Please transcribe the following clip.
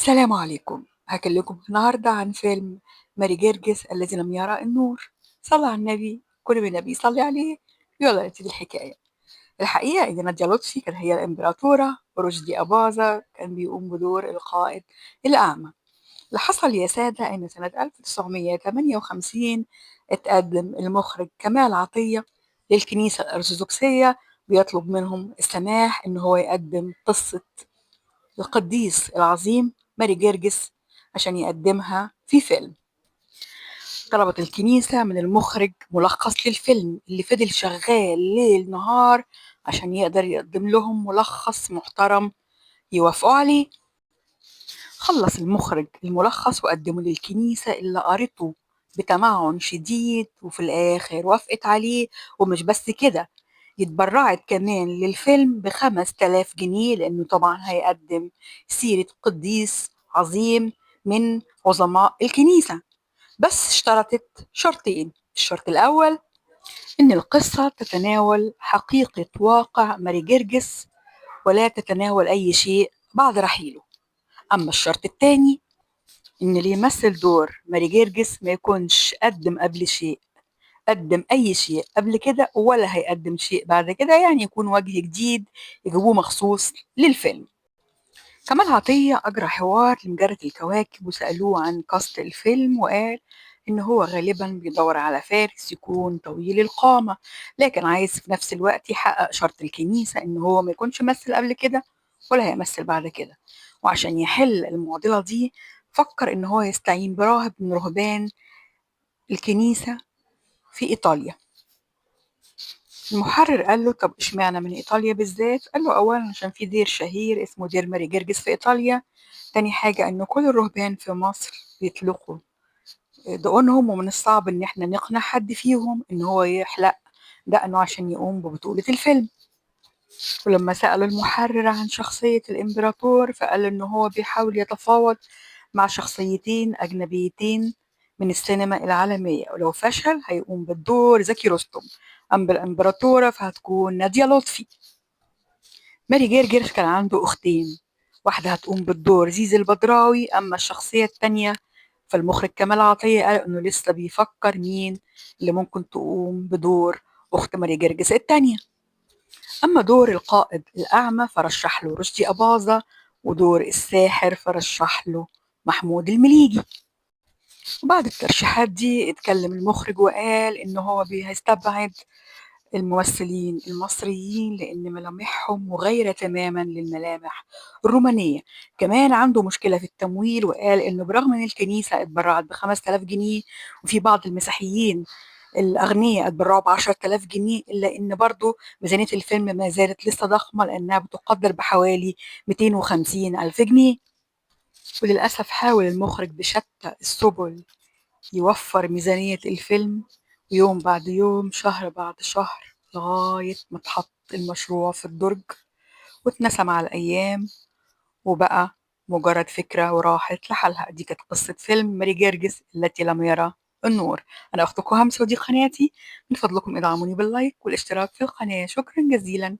السلام عليكم. هكلمكم النهارده عن فيلم ماري جرجس الذي لم يرى النور. صلى على النبي، كل ما النبي يصلي عليه. يلا نبتدي الحكاية. الحقيقة ان ناديه لطفي كانت هي الامبراطوره، ورشدي اباظة كان بيقوم بدور القائد الاعمى. اللي حصل يا ساده ان سنة 1958 اتقدم المخرج كمال عطية للكنيسة الارثوذكسيه بيطلب منهم السماح ان هو يقدم قصة القديس العظيم ماري جرجس عشان يقدمها في فيلم. طلبت الكنيسة من المخرج ملخص للفيلم اللي فضل شغال ليل نهار عشان يقدر يقدم لهم ملخص محترم يوافقوا عليه. خلص المخرج الملخص وقدمه للكنيسة اللي قرته بتمعن شديد، وفي الآخر وافقت عليه. ومش بس كده، اتبرعت كمان للفيلم ب5000 جنيه، لأنه طبعا هيقدم سيرة قديس عظيم من عظماء الكنيسة. بس اشترطت شرطين. الشرط الأول إن القصة تتناول حقيقة واقع ماري جرجس ولا تتناول أي شيء بعد رحيله. أما الشرط الثاني إن اللي يمثل دور ماري جرجس ما يكونش قدم قبل شيء، قدم أي شيء قبل كده ولا هيقدم شيء بعد كده، يعني يكون وجه جديد يجيبوه مخصوص للفيلم. كمال عطية أجرى حوار لمجلة الكواكب وسألوه عن كاست الفيلم، وقال إن هو غالبا بيدور على فارس يكون طويل القامة، لكن عايز في نفس الوقت يحقق شرط الكنيسة إن هو ما يكونش مثل قبل كده ولا هيمثل بعد كده. وعشان يحل المعضلة دي فكر إن هو يستعين براهب من رهبان الكنيسة في إيطاليا. المحرر قال له طب اشمعنى من إيطاليا بالذات؟ قال له أولا عشان في دير شهير اسمه دير ماري جرجس في إيطاليا، تاني حاجة إن كل الرهبان في مصر بيطلقوا دقونهم، ومن الصعب إن احنا نقنع حد فيهم إن هو يحلق دقنه عشان يقوم ببطولة الفيلم. ولما سألوا المحرر عن شخصية الإمبراطور فقال إن هو بيحاول يتفاوض مع شخصيتين أجنبيتين من السينما العالمية، ولو فشل هيقوم بالدور زكي رستم، أما الإمبراطورة فهتكون نادية لطفي. ماري جرجس كان عنده أختين، واحدة هتقوم بالدور زيزي البدراوي، أما الشخصية التانية فالمخرج كمال عطية قال إنه لسه بيفكر مين اللي ممكن تقوم بدور أخت ماري جرجس التانية. أما دور القائد الأعمى فرشح له رشدي أباظة، ودور الساحر فرشح له محمود المليجي. وبعد الترشيحات دي اتكلم المخرج وقال إن هو هيستبعد الممثلين المصريين لأن ملامحهم مغايرة تماما للملامح الرومانية. كمان عنده مشكلة في التمويل، وقال إنه برغم إن الكنيسة اتبرعت ب5000 جنيه وفي بعض المسيحيين الأغنياء اتبرعوا ب10000 جنيه، إلا إن برضه ميزانية الفيلم ما زالت لسه ضخمة لأنها بتقدر بحوالي 250 ألف جنيه. وللأسف حاول المخرج بشتى السبل يوفر ميزانية الفيلم، ويوم بعد يوم، شهر بعد شهر، لغاية ما اتحط المشروع في الدرج واتنسى مع الأيام وبقى مجرد فكرة وراحت لحالها. دي كانت قصة فيلم ماري جرجس التي لم يرى النور. أنا أختكم همسة ودي قناتي، من فضلكم ادعموني باللايك والاشتراك في القناة. شكرا جزيلا.